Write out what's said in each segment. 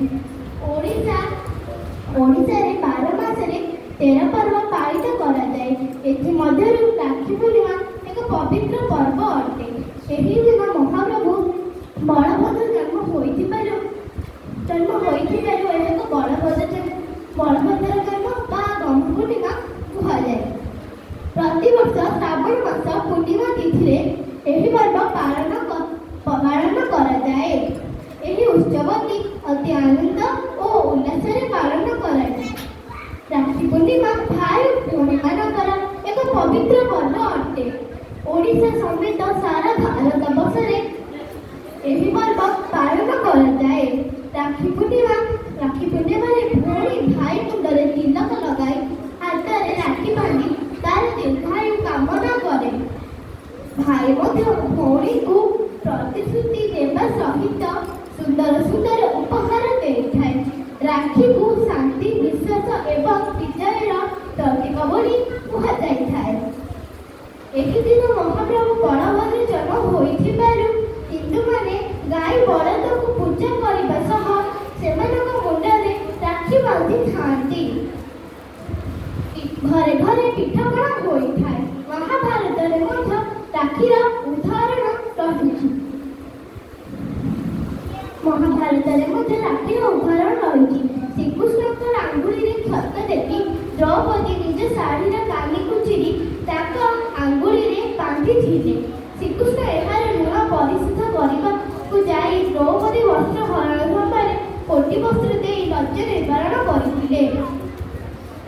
ରହିଛି। ଓଡ଼ିଶାରେ 12 ମାସରେ 13 ପର୍ବ ପାଳିତ କରାଯାଏ। ଏଥିମଧ୍ୟରୁ ରାକ୍ଷୀ ପୂର୍ଣ୍ଣିମା ଏକ ପବିତ୍ର ପର୍ବ ଅଟେ। ଏହି ଦିନ ମହାପ୍ରଭୁ ବଳଭଦ୍ର ଜନ୍ମ ହୋଇଥିବାରୁ ଏହାକୁ ବଳଭଦ୍ର ଜନ୍ମ ବା ଗହ୍ମ ପୂର୍ଣ୍ଣିମା କୁହାଯାଏ। ପ୍ରତିବର୍ଷ ଶ୍ରାବଣ ମାସ ପୂର୍ଣ୍ଣିମା ତିଥିରେ ଏହି ପର୍ବ ପାଳନ କରାଯାଏ। ଏହି ଉତ୍ସବଟି ଅତି ଆନନ୍ଦ ଓ ଉଲ୍ଲାସରେ ପାଳନ କରାଯାଏ। ରାକ୍ଷୀ ପୂର୍ଣ୍ଣିମା ଭାଇ ଭଉଣୀମାନଙ୍କର ଏକ ପବିତ୍ର ପର୍ବ ଅଟେ। ଓଡ଼ିଶା ସମେତ ସାରା ଭାରତ ବର୍ଷରେ ଏହି ପର୍ବ ପାଳନ କରାଯାଏ। ରାକ୍ଷୀ ପୂର୍ଣ୍ଣିମାରେ ଭଉଣୀ ଭାଇ ମୁଣ୍ଡରେ ତିଲକ ଲଗାଇ, ହାତରେ ରାକ୍ଷୀ ବାନ୍ଧି ତାର ଦୀର୍ଘାୟୁ କାମନା କରେ। ଭାଇ ମଧ୍ୟ ଭଉଣୀକୁ ପ୍ରତିଶ୍ରୁତି ଦେବା ସହିତ ସୁନ୍ଦର ସୁନ୍ଦର ଉପହାର ଦେଇଥାଏ। ରାକ୍ଷୀକୁ ଶାନ୍ତି, ବିଶ୍ୱାସ ଏବଂ ବିଜୟର ପ୍ରତୀକ ବୋଲି କୁହାଯାଇଥାଏ। ଏହି ଦିନ ମହାପ୍ରଭୁ ବଳଭଦ୍ର ଜନ୍ମ ହୋଇଥିବାରୁ ହିନ୍ଦୁମାନେ ଗାଈ ବଳଦକୁ ପୂଜା କରିବା ସହ ସେମାନଙ୍କ ମୁଣ୍ଡରେ ରାକ୍ଷୀ ବାନ୍ଧିଥାନ୍ତି। ଘରେ ଘରେ ପିଠାପଣା ହୋଇଥାଏ। ମହାଭାରତରେ ମଧ୍ୟ ରାକ୍ଷୀର ଉଦାହରଣ ରହିଛି। ମହାଭାରତରେ ମଧ୍ୟ ରାକ୍ଷୀର ଉଦାହରଣ ରହିଛି। ଶ୍ରୀକୃଷ୍ଣଙ୍କର ଆଙ୍ଗୁଳିରେ କ୍ଷତ ଦେଖି ଦ୍ରୌପଦୀ ନିଜ ଶାଢ଼ୀର କାନିକୁ ଚିରି ତାଙ୍କ ଆଙ୍ଗୁଳିରେ ବାନ୍ଧିଥିଲେ। ଶ୍ରୀକୃଷ୍ଣ ଏହାର ଋଣ ପରିଶୋଧ କରିବାକୁ ଯାଇ ଦ୍ରୌପଦୀ ବସ୍ତ୍ର ହରଣ ସମୟରେ କୋଟି ବସ୍ତ୍ର ଦେଇ ଲଜ୍ଜା ନିବାରଣ କରିଥିଲେ।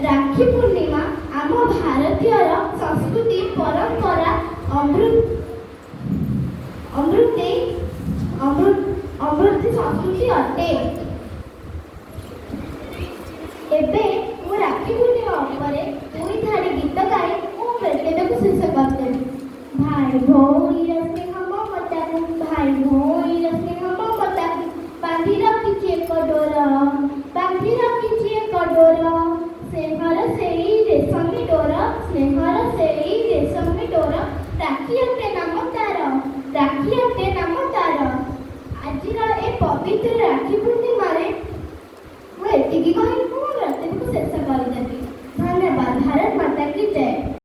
ରାକ୍ଷୀ ପୂର୍ଣ୍ଣିମା ଆମ ଭାରତୀୟର ସଂସ୍କୃତି, ପରମ୍ପରା, ଅମୃତ ଅମୃତେ ଅମୃତ ଅମୃତ ସଂସ୍କୃତି ଅଟେ। ଏବେ ମୁଁ ରାକ୍ଷୀ ପୂର୍ଣ୍ଣିମା ଉପରେ ଦୁଇ ଧାଡ଼ି ଗୀତ ଗାଇ ମୁଁ ବକ୍ତବ୍ୟକୁ ଶେଷ କରିଦେବି। ଭାଇ ଭଉଣୀର ସ୍ନେହ ମମତାକୁ, ଭାଇ ଭଉଣୀର ସ୍ନେହ ମମତାକୁ ବାନ୍ଧି ରଖିଛି ଏକ ଡୋର, ବାନ୍ଧି ରଖିଛି ଏକ ଡୋର। ସ୍ନେହର ସେଇ ରେଶମୀ ଡୋର, ସ୍ନେହର ସେଇ ରେଶମୀ ଡୋର, ରାକ୍ଷୀ ଅଟେ ନାମ ତାର, ରାକ୍ଷୀ ଅଟେ ନାମ ତାର। ଆଜିର ଏ ପବିତ୍ର ରାକ୍ଷୀ ପୂର୍ଣ୍ଣିମା